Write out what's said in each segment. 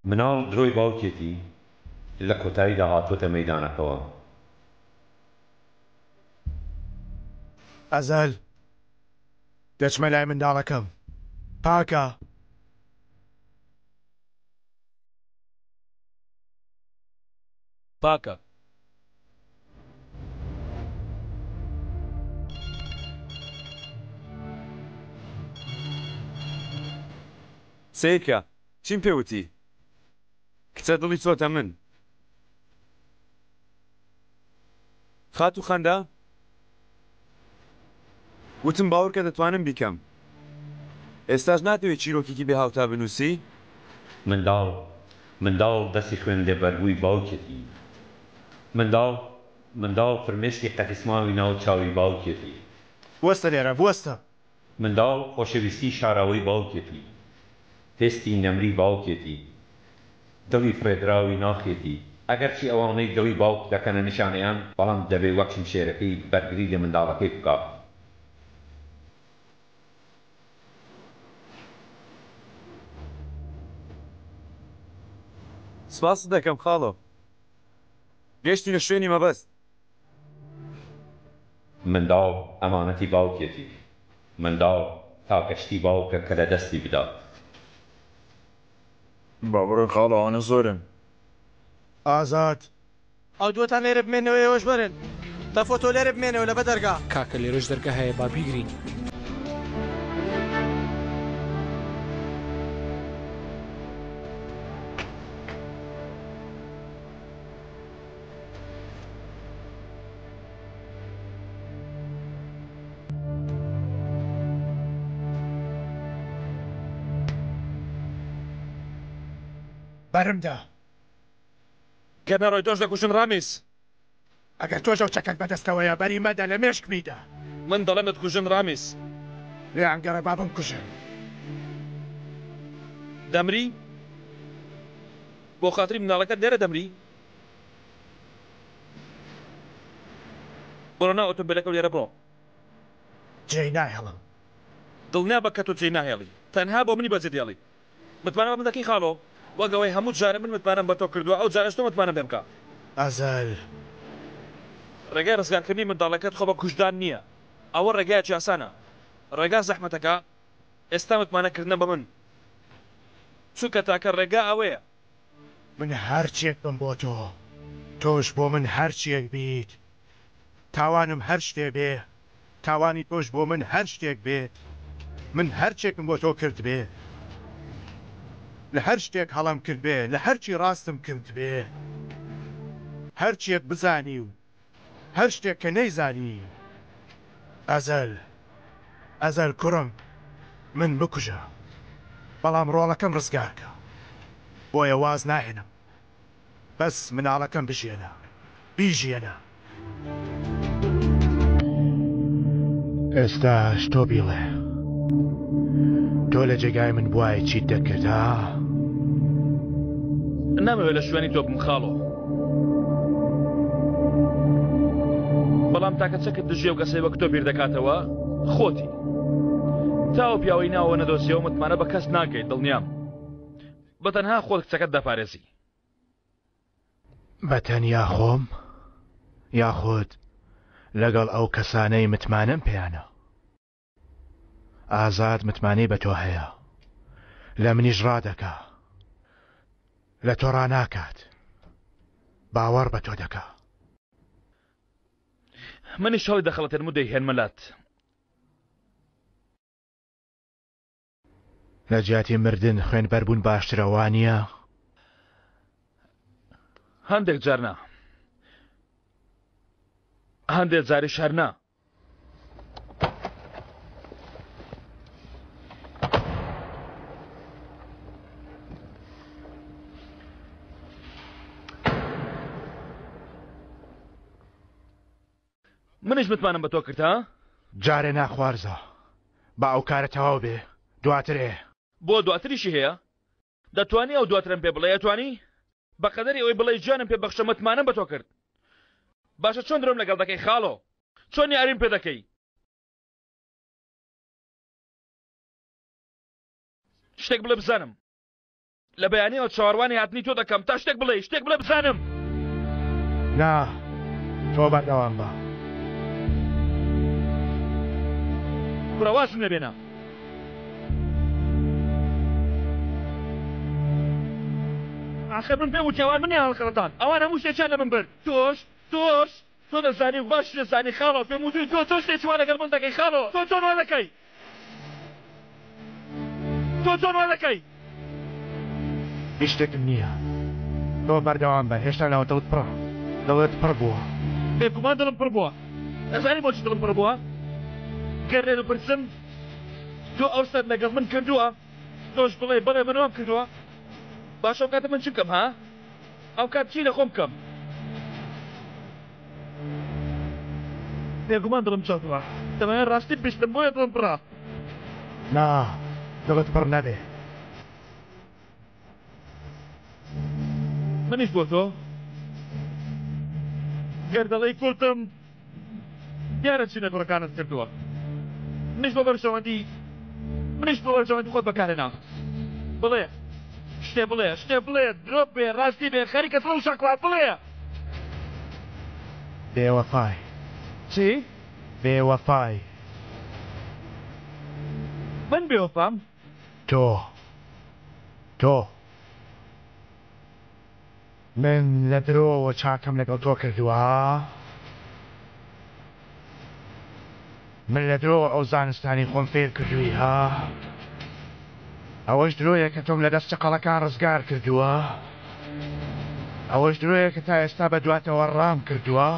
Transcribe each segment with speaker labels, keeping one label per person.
Speaker 1: مناڵ درۆی باوکێتی لە کۆتاییدا هاتووەتە مەیدانەکەوە.
Speaker 2: ئەزەل، دەچمە لای منداڵەکەم. پاکە.
Speaker 3: پاکە.
Speaker 4: سەیرکە چیم پێ وتی کچە دڵی چۆتە من. خاتوو خەندە وتم باوەڕکە دەتوانم بیکەم. ئێستاش ناتەوێ چیرۆکێکی بێ هاوتا بنووسی؟
Speaker 1: منداڵ، منداڵ دەستی خوێن لێبەربووی باوکیەتی. منداڵ، منداڵ فرمێسکی قەتیسماوی ناو چاوی باوکیەتی.
Speaker 2: بوەستە لێرە، بوەستە!
Speaker 1: منداڵ خۆشەویستی شاراوەی باوکیەتی. هێستی نەمری باوکیەتی. دڵی فڕێدراوی ناخیەتی. ئەگەرچی ئەوانەی دڵی باوک دەکەنە نیشانەیان، بەڵام دەبێ وەک شمشێرەکەی بەرگری لە منداڵەکەی بکات.
Speaker 4: سپاست دەکەم خاڵۆ. گەیشتینە شوێنی مەبەست.
Speaker 1: منداڵ ئەمانەتی باوکیەتی. منداڵ تاکە شتی باوکە کە لە دەستی بدات.
Speaker 4: با بڕۆین خاڵۆ ئەوانە زۆرن.
Speaker 2: ئازاد.
Speaker 5: ئەو دووەتان لێرە بمێنەوە ئێوەش وەرن تەفۆ تۆ لێرە بمێنەوە لەبە دەرگا.
Speaker 6: کاکە لێرەش دەرگا هەیە با بیگرین.
Speaker 2: بەرمدا.
Speaker 3: گەر نەڕۆی تۆش دەکوژم ڕامیز.
Speaker 2: ئەگەر تۆش ئەو چەکەت بەدەستەوەیە بەری مەدە لە مێشکمی دە.
Speaker 3: من دەڵێم دەتکوژم ڕامیز.
Speaker 2: لێیان گەڕێ با بمکوژن.
Speaker 3: دەمری؟ بۆ خاتری منداڵەکەت لێرە دەمری؟ بڕۆ ناو ئۆتۆمبێلەکە و لێرە بڕۆ.
Speaker 2: جێی ناهێڵم.
Speaker 3: دڵنیابە کە تۆ جێی ناهێڵی. تەنها بۆ منی بەجێ دێڵی. متمانە بە من دەکەی خاڵۆ؟ وەک ئەوەی هەموو جارێ من متمانەم بە تۆ کردووە ئەو جارەش تۆ متمانەم پێ بکە.
Speaker 2: ئەزەل.
Speaker 3: ڕێگای ڕزگارکردنی منداڵەکەت خۆ بە کوشتدان نییە. ئەوە ڕێگایەکی ئاسانە. ڕێگا زەحمەتەکە ئێستا متمانە کردنە بە من. چونکە تاکە ڕێگا ئەوەیە.
Speaker 2: من هەرچیەک بم بۆ تۆ، تۆش بۆ من هەرچیەک بیت. تاوانم هەر شتێ بێ، تاوانی تۆش بۆ من هەر شتێک بێت. من هەرچێکم بۆ تۆ کردبێ، لە هەر شتێک هەڵەم کردبێ، لە هەرچی ڕاستم کردبێ، هەرچیەک بزانی و هەر شتێک کە نەیزانی، ئەزەل، ئەزەل کوڕم، من بکوژە، بەڵام ڕۆڵەکەم ڕزگار کە. بۆیە واز ناهێنم. بەس مناڵەکەم بژیێنە، بیژیێنە. ئێستاش تۆ بیڵێ، تۆ لە جێگای من بوایە چیت دەکرد، ها؟
Speaker 3: نامەوێ لە شوێنی تۆ بم خاڵۆ. بەڵام تاکە چەکت دژی ئەو کەسەی وەک تۆ بیر دەکاتەوە خۆتی. تا ئەو پیاوەی ناوەوە نەدۆزیەوە متمانە بە کەس ناکەیت دڵنیام. بە تەنها خۆت کچەکەت دەپارێزی.
Speaker 2: بە تەنیا خۆم یاخود لەگەڵ ئەو کەسانەی متمانەم پێیانە. ئازاد متمانەی بە تۆ هەیە لە منیش ڕادەکا لە تۆ ڕاناکات باوەڕ بە تۆ دەکا.
Speaker 3: منیش هەڵی دەخەڵەتێنم و دەیهێنمە لات.
Speaker 2: لە جیاتی مردن خوێنبەربوون باشترە وانییە؟
Speaker 3: هەندێک جار نا. هەندێک جاریش هەر نا. منیش متمانەم بە تۆ کرد ها؟
Speaker 2: جارێ نا خوارزا با ئەو کارە تەواو بێ دواتر ئێ.
Speaker 3: بۆ دواتریشی هەیە؟ دەتوانی ئەو دواترەم پێ بڵێی ئەتوانی؟ بەقەدەری ئەوەی بڵێی گیانم پێ بەخشە متمانەم بە تۆ کرد باشە چۆن درۆم لەگەڵ دەکەی خاڵۆ چۆن یاریم پێ دەکەی؟ شتێک بڵێ بزانم. لە بەیانیەوە چاوەڕوانی هاتنی تۆ دەکەم تا شتێک بڵێی، شتێک بڵێ بزانم.
Speaker 2: نا، تۆ بەردەوام بە.
Speaker 3: کوڕە وازم لێ بێنە. ئاخر من پێم وتی ئەوان منیان هەڵخەڵەتاند، ئەوان هەموو شتێکیان لە من برد، تۆش، تۆش، تۆ دەزانی و باشیش دەزانی خاڵۆ، پێم وتووی تۆ چۆن شتێکی وا لەگەڵ من دەکەی خاڵۆ، تۆ چۆن وا دەکەی؟ تۆ چۆن وا دەکەی؟
Speaker 2: هیچ شتێکم نییە. تۆ بەردەوام بە، هێشتا ناو دڵت پڕە. دڵت پڕ بووە.
Speaker 3: بێگومان دڵم پڕ بووە. ئەزانی بۆچی دڵم پڕ بووە؟ گەر لێت بپرسم تۆ ئەو شتەت لەگەڵ من کردووە، تۆش بڵێی بەڵێ من وام کردووە، باشە ئەو کاتە من چ بکەم ها؟ ئەو کات چی لە خۆم بکەم؟ بێگومان دڵم چۆن پڕە. دەمەوێت ڕاستی ببیستم بۆیە دڵم پڕە.
Speaker 2: نا دڵت پڕ نەبێ.
Speaker 3: منیش بۆ تۆ. گەر دەڵێی کوڵتم دیارە چی لە کوڕەکانت کردووە. منیش بۆ بەرژەوەندی منیش بۆ بەرژەوەندی خۆت بەکارهێنام. بڵێ شتێ بڵێ شتێ بڵێ درۆ بێ ڕاستی بێ خەریکە دڵم شەقڵا بڵێ.
Speaker 2: بێوەفای.
Speaker 3: چی؟
Speaker 2: بێوەفای.
Speaker 3: من بێوەفام؟
Speaker 2: تۆ. تۆ. من لە درۆوە چاکەم لەگەڵ تۆ کردووە ها؟ من لە درۆوە ئەو زانستانەی خۆم فێر کردووی ها؟ ئەوەش درۆیە کە تۆم لە دەست چەقەڵەکان ڕزگار کردووە؟ ئەوەش درۆیە کە تا ئێستا بە دواتەوە ڕام کردووە؟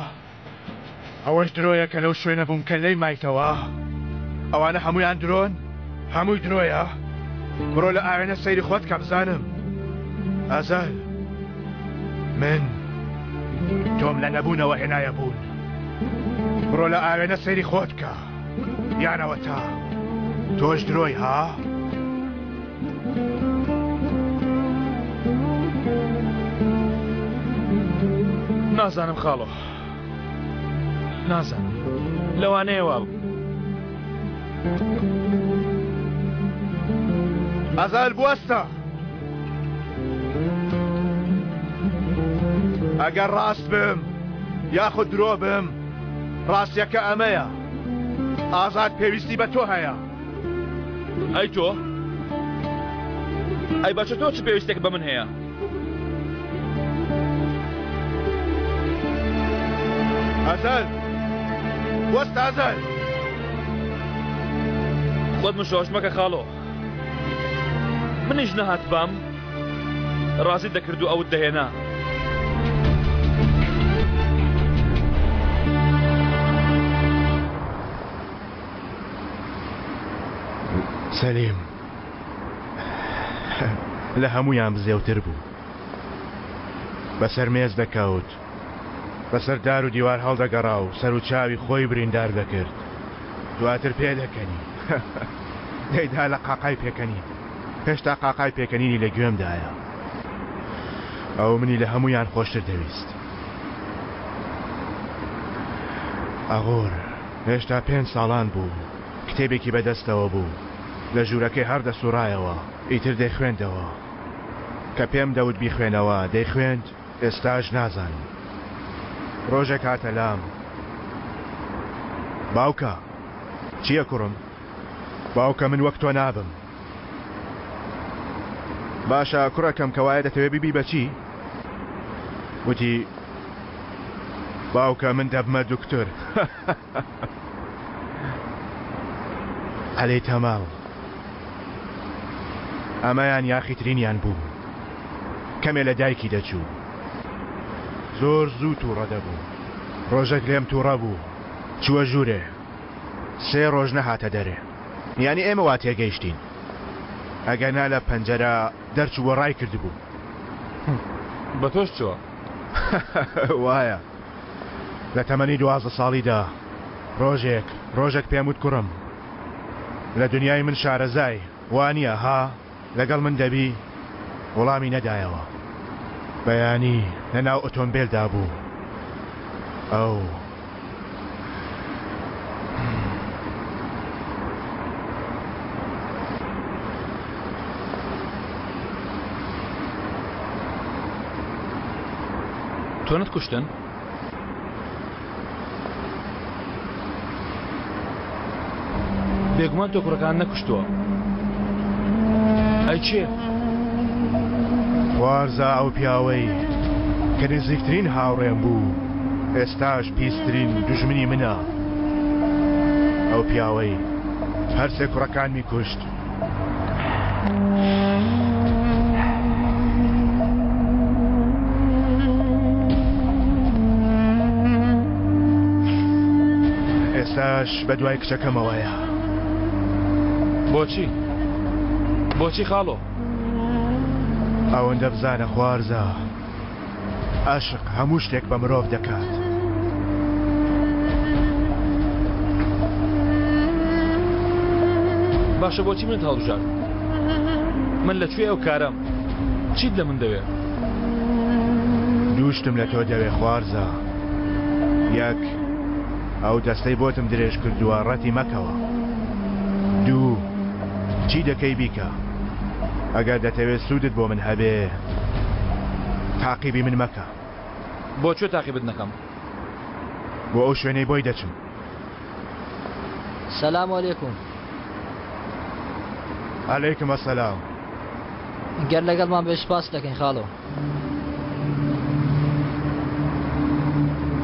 Speaker 2: ئەوەش درۆیە کە لەو شوێنە بووم کە لێی مایتەوە؟ ئەوانە هەموویان درۆن؟ هەمووی درۆیە؟ بڕۆ لە ئاوێنە سەیری خۆت کە بزانم. ئەزەل، من تۆم لە نەبوونەوە هێنایە بوون. بڕۆ لە ئاوێنە سەیری خۆت کە. یان ئەوەتا تۆش درۆی ها؟
Speaker 3: نازانم خاڵۆ نازانم لەوانەیە وا بوو.
Speaker 2: ئەزال بوەستە ئەگەر ڕاست بم یاخود درۆ بم ڕاستیەکە ئەمەیە ئازاد پێویستی بە تۆ هەیە.
Speaker 3: ئەی تۆ؟ ئەی باشە تۆ چ پێویستێک بە من هەیە؟
Speaker 2: ئازاد! وەستە ئازاد!
Speaker 3: خۆت مشۆش مەکە خاڵۆ. منیش نەهاتبام ڕازیت دەکرد و ئەوت دەهێنا.
Speaker 2: سەلیم لە هەموویان بزێوتر بوو. بەسەر مێز دەکەوت، بەسەر دار و دیوار هەڵدەگەڕا و سەر و چاوی خۆی بریندار دەکرد. دواتر پێدەکەنی. دەیدا لە قاقای پێکەنین. هێشتا قاقای پێکەنینی لە گوێمدایە. ئەو منی لە هەموویان خۆشتر دەویست. ئاغۆر هێشتا پێنج ساڵان بوو، کتێبێکی بە دەستەوە بوو، لە ژوورەکەی هەر دەسووڕایەوە، ئیتر دەیخوێندەوە. کە پێم دەوت بیخوێنەوە، دەیخوێند، ئێستاش نازانم. ڕۆژێک هاتە لام. باوکە! چییە کوڕم؟ باوکە من وەک تۆ نابم. باشە کوڕەکەم کەوایە دەتەوێ ببی بە چی؟ وتی باوکە من دەبمە دکتۆر. عەلی تەماو ئەمەیان یاخیترینیان بوو. کەمێ لە دایکی دەچوو. زۆر زوو تووڕە دەبوو. ڕۆژێک لێم تووڕە بوو. چووە ژوورێ. سێ ڕۆژ نەهاتە دەرێ. یانی ئێمە وا تێگەیشتین. ئەگەرنا لە پەنجەرە دەرچوو و ڕای کردبوو.
Speaker 3: بە تۆش چووە؟
Speaker 2: وایە. لە تەمەنی 12 ساڵیدا ڕۆژێک ڕۆژێک پێم وت کوڕم لە دنیای من شارەزای وانییە ها؟ لەگەڵ من دەبی؟ وڵامی نەدایەوە. بەیانی لە ناو ئۆتۆمبێلدا بوو. ئەو.
Speaker 3: تۆ نەتکوشتن؟ بێگومان تۆ کوڕەکان نەکوشتووە. ئەی کێ؟
Speaker 2: خوارزا ئەو پیاوەی کە نزیکترین هاوڕێم بوو، ئێستاش پیسترین دوژمنی منە. ئەو پیاوەی هەرسێ کوڕەکانمی کوشت. ئێستاش بەدوای کچەکەمەوەیە.
Speaker 3: بۆچی؟ بۆچی خاڵۆ؟
Speaker 2: ئەوەندە بزانە خوارزا ئەشق هەموو شتێک بە مرۆڤ دەکات.
Speaker 3: باشە بۆچی منت هەڵبژارد؟ من لە کوێ ئەو کارەم؟ چیت لە من دەوێ؟
Speaker 2: دوو شتم لە تۆ دەوێ خوارزا. یەک، ئەو دەستەی بۆتم درێژ کردووە ڕەتی مەکەوە. دوو، چی دەکەی بیکە. ئەگەر دەتەوێ سوودت بۆ من هەبێ تاقیبی من مەکە.
Speaker 3: بۆ کوێ تاقیبت نەکەم؟
Speaker 2: بۆ ئەو شوێنەی بۆی دەچم.
Speaker 7: سلام علیکم.
Speaker 2: علیکم السلام.
Speaker 7: گەر لەگەڵمان بێ سوپاست دەکەین خاڵۆ.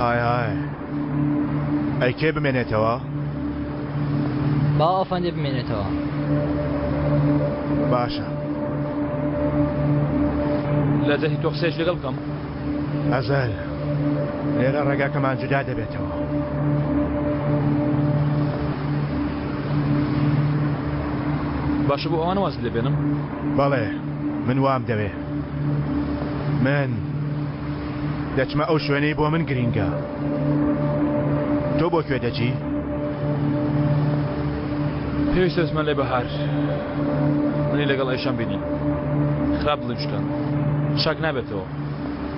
Speaker 2: ئای ئای ئەی کێ بمێنێتەوە؟
Speaker 7: با ئەفەندی بمێنێتەوە.
Speaker 2: باشە.
Speaker 3: لە جەهی تۆ قسەیەکی لەگەڵ بکەم؟
Speaker 2: ئەزەل لێرە ڕێگاکەمان جودا دەبێتەوە.
Speaker 3: باشە بۆ ئەوانە وازت لێ بێنم؟
Speaker 2: بەڵێ من وام دەوێ. من دەچمە ئەو شوێنەی بۆ من گرینگە. تۆ بۆ کوێ دەچی؟
Speaker 3: پێویستە بچمە لای بەهار. منی لەگەڵ ئەیشان بینی. خراپ دڵیم شکاند. چاک نابێتەوە.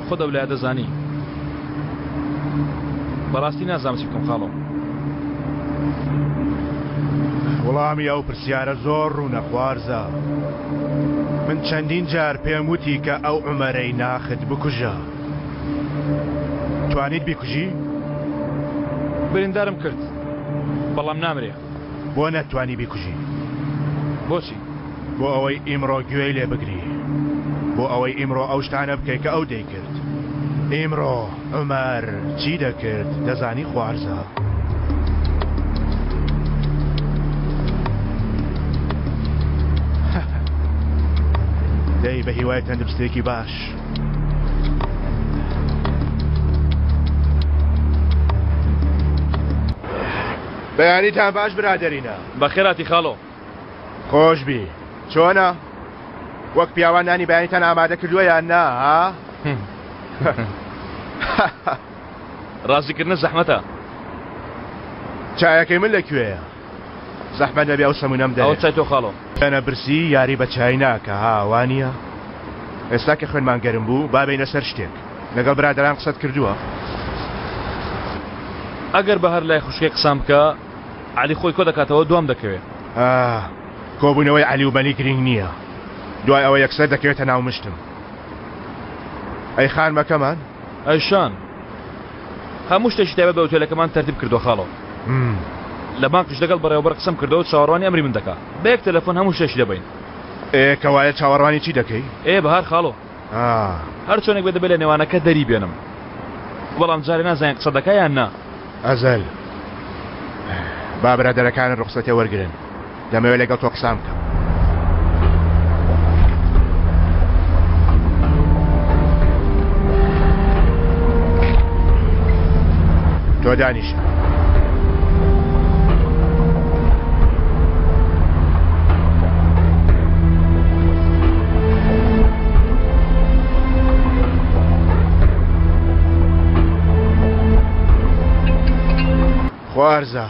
Speaker 3: خۆت ئەو لایە دەزانی. بەڕاستی نازانم چی بکەم خاڵۆ.
Speaker 2: وڵامی ئەو پرسیارە زۆر ڕوونە خوارزا. من چەندین جار پێم وتی کە ئەو عومەرەی ناخت بکوژە. توانیت بیکوژی؟
Speaker 3: بریندارم کرد بەڵام نامرێ.
Speaker 2: بۆ نەتتوانی بیکوژی؟
Speaker 3: بۆچی؟
Speaker 2: بۆ ئەوەی ئیمڕۆ گوێی لێ بگری. بۆ ئەوەی ئیمڕۆ ئەو شتانە بکەی کە ئەو دەیکرد. ئیمڕۆ عومەر چی دەکرد دەزانی خوارزا؟ دەی بە هیوای تەندروستییەکی باش. بەیانیتان باش برادەرینە.
Speaker 3: بەخێرهاتی خاڵۆ.
Speaker 2: خۆش بی. چۆنە؟ وەک پیاوان نانی بەیانیتان ئامادە کردووە یان نا ها؟
Speaker 3: ڕازیکردنت زەحمەتە.
Speaker 2: چایەکەی من لە کوێیە؟ زەحمەت نەبێ ئەو سەمونەم دەرێ.
Speaker 3: ئەوە چای تۆ خاڵۆ.
Speaker 2: دەنا برسی یاری بە چای ناکا ها وانیە؟ ئێستا کە خوێنمان گەرم بوو با بێینە سەر شتێک. لەگەڵ برادەران قسەت کردووە؟
Speaker 3: ئەگەر بەهار لای خوشکەی قسان بکا عەلی خۆی کۆ دەکاتەوە دوام دەکەوێ.
Speaker 2: ئاه کۆبوونەوەی عەلی و مەلی گرینگ نییە دوای ئەوە یەکسەر دەکەوێتە ناو مشتم. ئەی خانمەکەمان؟
Speaker 3: ئەی شان هەموو شتێکی تایبەت بە ئوتێلەکەمان تەرتیب کردووە خاڵۆ. لە بانقیش لەگەڵ بەڕێوەبەر قسەم کردەوە چاوەڕوانی ئەمری من دەکا. بە یەک تەلەفۆن هەموو شتێکی دەبەین.
Speaker 2: ئێ کەوایە چاوەڕوانی چی دەکەی؟
Speaker 3: ئێ بەهار خاڵۆ. هەر چۆنێک بێ دەبێ لە نێوانەکە دەری بێنم. بەڵام جارێ نازانین قسە دەکا یان نا.
Speaker 2: ئەزەل با برادەرەکانت ڕوخسەتێ وەرگرن. دەمەوێت لەگەڵ تۆ قسان بکەم. تۆ دانیشە. خوارزا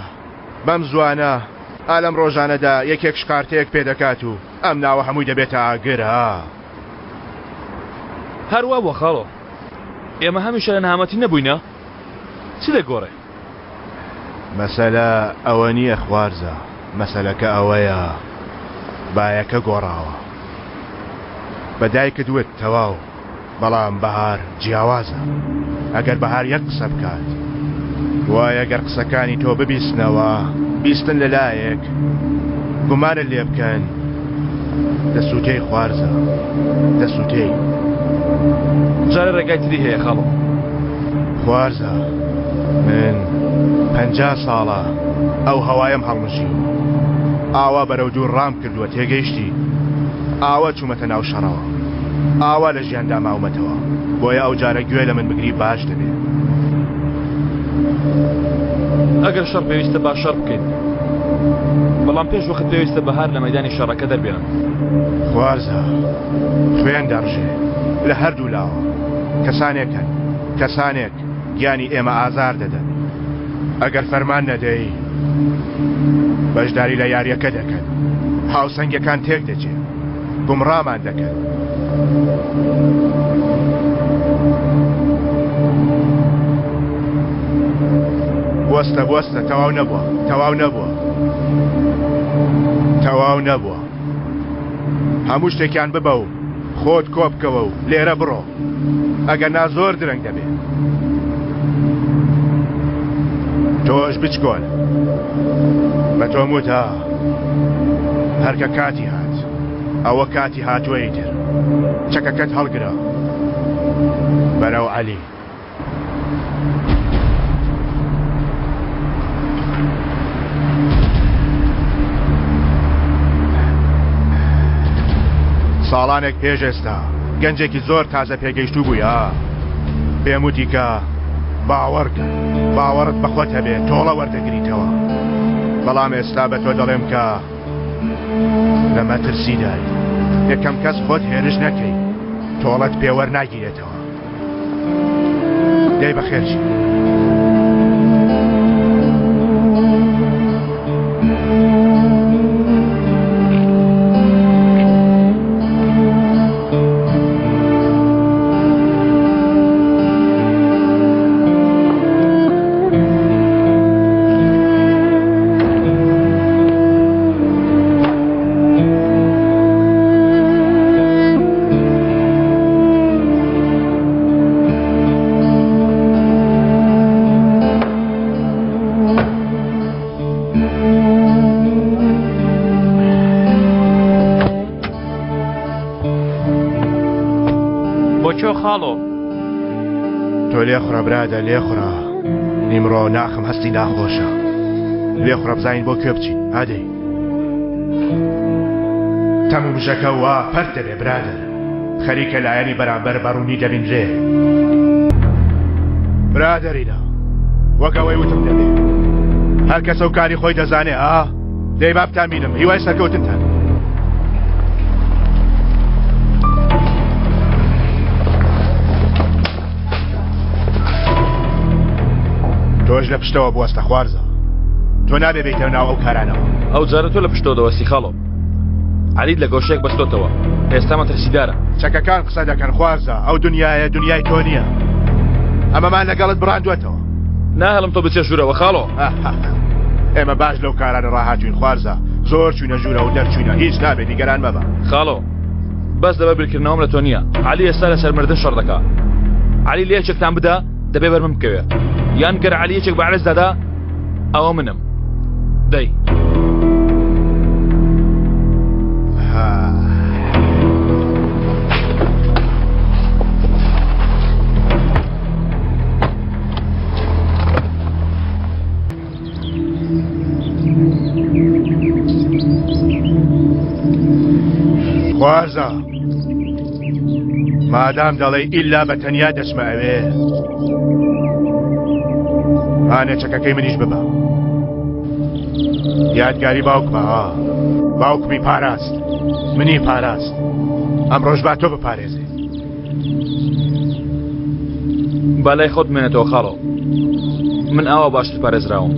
Speaker 2: بەم زووانە ئا لەم ڕۆژانەدا یەکێک شقارتەیەک پێ دەکات و ئەم ناوە هەمووی دەبێتە ئاگر ها.
Speaker 3: هەر وا بووە خاڵۆ. ئێمە هەمیشە لە نەهامەتی نەبووینە؟ چ دەگۆڕێ؟
Speaker 2: مەسەلە ئەوە نییە خوارزا، مەسەلەکە ئەوەیە بایەکە گۆڕاوە. بە دایکت وت تەواو. بەڵام بەهار جیاوازە. ئەگەر بەهار یەک قسە بکات، وایە گەر قسەکانی تۆ ببیستنەوە، بیستن لە لایەک، گومانت لێ بکەن، دەسووتێی خوارزا، دەسووتێی.
Speaker 3: جارێ ڕێگای تری هەیە خاڵۆ.
Speaker 2: خوارزا، من 50 ساڵە ئەو هەوایەم هەڵمژیوە. ئاوا بەرەو دوور ڕام کردووە، تێگەیشتی؟ ئاوا چوومەتە ناو شەڕەوە. ئاوا لە ژیاندا ماومەتەوە. بۆیە ئەو جارە گوێ لە من بگری باش دەبێ.
Speaker 3: ئەگەر شەڕ پێویستە با شەڕ بکەین. بەڵام پێش وەخت پێویستە بەهار لە مەیدانی شەڕەکە دەربێنم.
Speaker 2: خوارزا، خوێن دەڕژێ. لە هەردوو لاوە. کەسانێک هەن. کەسانێک گیانی ئێمە ئازار دەدەن. ئەگەر فەرمان نەدەی بەشداری لە یاریەکە دەکەن. هاوسەنگیەکان تێک دەچێ. گومڕامان دەکەن. بوەستە بوەستە تەواو نەبووە تەواو نەبووە تەواو نەبووە هەموو شتێکیان ببە و خۆت کۆبکەوە و لێرە بڕۆ ئەگەر نا زۆر درەنگ دەبێ تۆش بچکۆل بە تۆم وت ها هەرکە کاتی هات ئەوە کاتی هاتووە ئیتر چەکەکەت هەڵگرە بەرەو عەلی. ساڵانێک پێش ئێستا گەنجێکی زۆر تازە پێگەیشتوو بووی ها پێم وتی کە باوەڕکە باوەڕت بە خۆت هەبێ تۆڵە وەردەگریتەوە بەڵام ئێستا بە تۆ دەڵێم کە لە مەترسیدای یەکەم کەس خۆت هێرش نەکەی تۆڵەت پێوەر ناگیرێتەوە دەی بەخێرچی.
Speaker 8: بۆ کوێ خاڵۆ؟
Speaker 2: تۆ لێخوڕە برادە لێخوڕە نیمڕۆ ناخم هەستی ناخۆشە لێخوڕە بزانین بۆ کوێ بچین ئادەی تەم و مژەکە وا پەرت دەبێ برادەر خەریکە لایەنی بەرامبەر بە ڕوونی دەبینرێ برادەرینا وەک ئەوەی وتم دەبێ هەر کەسە و کاری خۆی دەزانێ ئا دەی با بتانبینم هیوای سەرکەوتنتان. تۆش لە پشتەوە بوەستە خوارزە تۆ نابێ بێیتە ناو ئەو کارانەوە.
Speaker 3: ئەو جارە تۆ لە پشتەوە دەوەستی خاڵۆ. عەلیت لە گۆشەیەک بەستۆتەوە ئێستا مەترسیدارە.
Speaker 2: چەکەکان قسە دەکەن خوارزە ئەو دنیایە دنیای تۆ نییە ئەمەمان لەگەڵت بڕاندووەتەوە.
Speaker 3: ناهێڵم تۆ بچیە ژوورەوە خاڵۆ.
Speaker 2: ئێمە باش لەو کارانە ڕاهاتوین خوارزە زۆر چوینە ژوورەوە و دەرچوینە هیچ نابێ نیگەران مەبە.
Speaker 3: خاڵۆ بەس لەبەر بیرکردنەوەم لە تۆ نییە عەلی ئێستا لەسەر مردن شەڕ دەکا عەلی لە یەکێکتان بدا دەبێ بەر من بکەوێ یان گەر عەلی یەکێک بە عەرز دادا ئەوە منم دەی.
Speaker 2: خوارزا مادام دەڵێی ئیلا بە تەنیا دەچمە ئەوێ هانێ چەکەکەی منیش ببە یادگاری باوکمە ها باوکمی پاراست منی پاراست ئەمڕۆژ با تۆ بپارێزێ
Speaker 3: با لای خۆت بمێنێتەوە خاڵۆ من ئاوا باشتر پارێزراوم.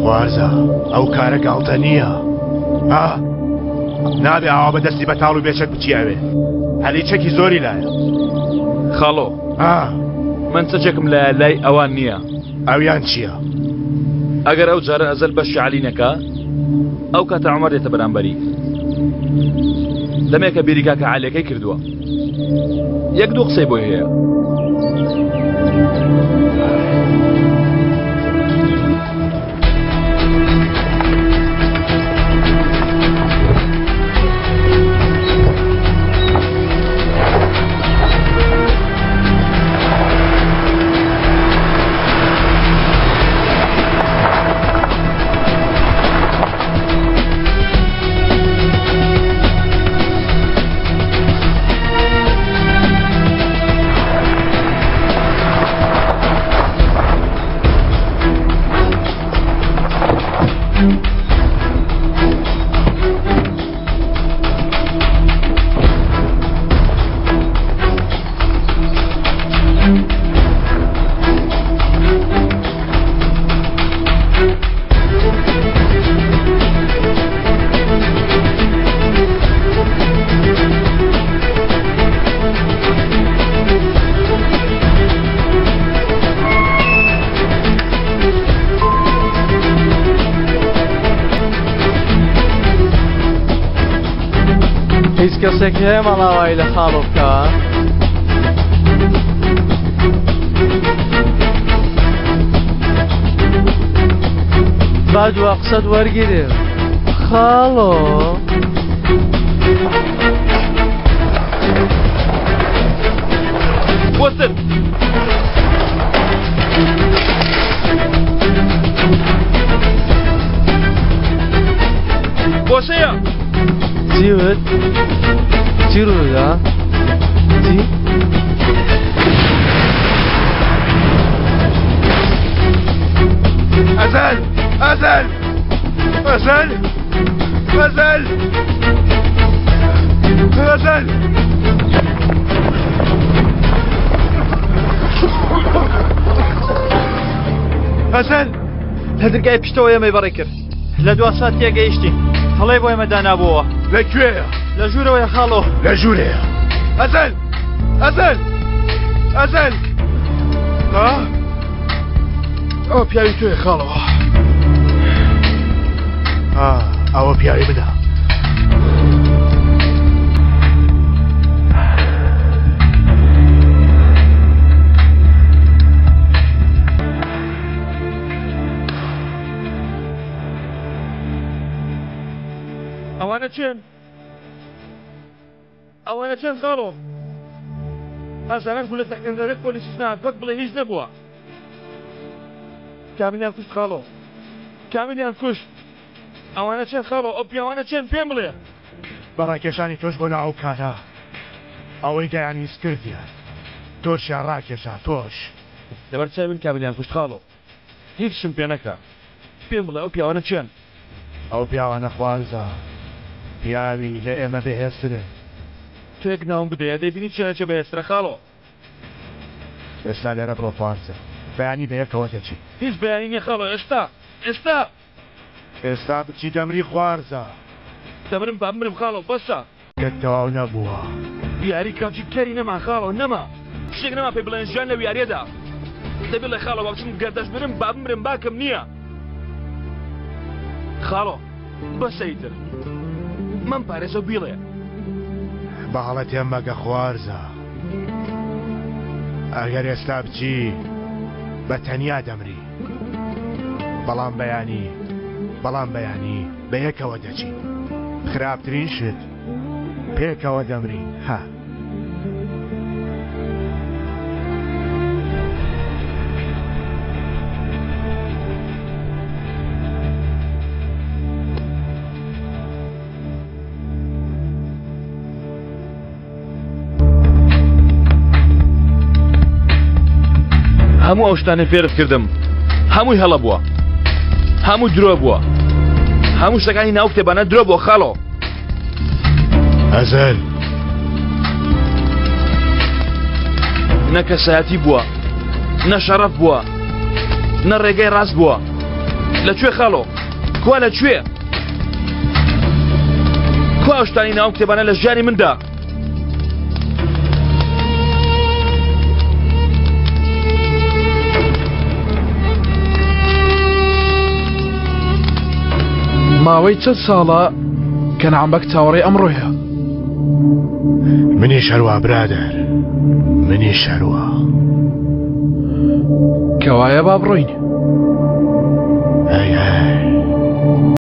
Speaker 2: خوارزا ئەو کارە گاڵتە نییە ها نابێ ئاوا بە دەستی بەتاڵ و بێچەک بچی ئەوێ هەلی چەکی زۆری لایە
Speaker 3: خاڵۆ
Speaker 2: ها
Speaker 3: من چەکێکم لایە لای ئەوان نییە
Speaker 2: ئەویان چییە؟
Speaker 3: ئەگەر ئەو جارە ئەزەل بەشی عەلی نەکا ئەو کاتە عومەر دێتە بەرامبەری. دەمێکە بیری کاکە عەلیەکەی کردووە. یەک دوو قسەی بۆی هەیە.
Speaker 5: هیچ کەسێک هەیە ماڵاوایی لە خاڵۆ بکا؟ با دوا قسەت وەرگرم خاڵۆ.
Speaker 3: وەستن! بۆسەیە!
Speaker 5: چی وت؟ چی ڕوودا؟ چی؟
Speaker 2: ئەزەل! ئەزەل! ئەزەل! ئەزەل! ئەزەل! ئەزەل!
Speaker 5: لە درگای پشتەوە ئێمەی بەڕێ کرد. لە دوا سات تێگەیشتین. هەڵەی بۆ ئێمە دانابۆوە.
Speaker 2: لە کوێیە؟
Speaker 5: لە ژوورەوەیە خاڵۆ.
Speaker 2: لە ژوورەیە. ئەزەل! ئەزەل! ئەزەل! ها؟ ئەوە پیاوی تۆیە خاڵۆ. ئا، ئەوە پیاوی منە.
Speaker 3: ئەوانە چێن؟ ئەوانە چێن خاڵۆ؟ هەزاران گولە تەقێنراوێک پۆلیسیش نەهات وەک بڵێ هیچ نەبووە. کامیلیان کوشت خاڵۆ؟ کامیلیان کوشت؟ ئەوانە چێن خاڵۆ؟ ئەو پیاوانە چێن؟ پێم بڵێ.
Speaker 2: بە ڕاکێشانی تۆش بۆ ناو ئەو کارە ئەوەی دەیانویست کردیان. تۆشیان ڕاکێشا، تۆش.
Speaker 3: لەبەر چاوی من کامیلیان کوشت خاڵۆ. هیچم پێ نەکرا. پێم بڵێ ئەو پیاوانە کێن؟
Speaker 2: ئەو پیاوانە خوارزا پیاوی لە ئێمە بەهێزترن.
Speaker 3: تۆ یەک ناوم بدەیە دەیبینی چیان چێ بەهێزترە خاڵۆ.
Speaker 2: ئێستا لێرە بڕۆ خوارزا بەیانی بەیەکەوە دەچین.
Speaker 3: هیچ بەیانی نیە خاڵۆ ئێستا ئێستا.
Speaker 2: ئێستا بچی دەمری خوارزا.
Speaker 3: دەمرم با بمرم خاڵۆ بەسە.
Speaker 2: کەت تەواو نەبووە.
Speaker 3: یاری کەڵکی کەری نەما خاڵۆ نەما. شتێک نەما پێی بڵێن ژیان لەو یاریەدا. دە بڵێ خاڵۆ با بچم گەر دەشمرم با بمرم باکم نییە. خاڵۆ بەسە ئیتر مەم پارێزە و بیڵێ.
Speaker 2: بە هەڵە تێم مەگە خوارزا. ئەگەر ئێستا بچی بە تەنیا دەمری. بەڵام بەیانی بەڵام بەیانی بەیەکەوە دەچین. خراپترین شت پێکەوە دەمرین ها.
Speaker 3: هەموو ئەو شتانەی فێرت کردم هەمووی هەڵە بووە هەموو درۆ بووە هەموو شتەکانی ناو کتێبانە درۆ بووە خاڵۆ
Speaker 2: ئەزەل
Speaker 3: نە کەسایەتی بووە نە شەڕەف بووە نە ڕێگەی ڕاست بووە لە کوێ خاڵۆ کوا لە کوێ کوا ئەو شتانی ناو کتێبانە لە ژیانی مندا
Speaker 9: ماوەی چەند ساڵە کە نەعم بەگ چاوەڕێی ئەمڕۆیە.
Speaker 2: منیش هەروا برادەر، منیش هەروا.
Speaker 6: کەوایە با بڕۆین.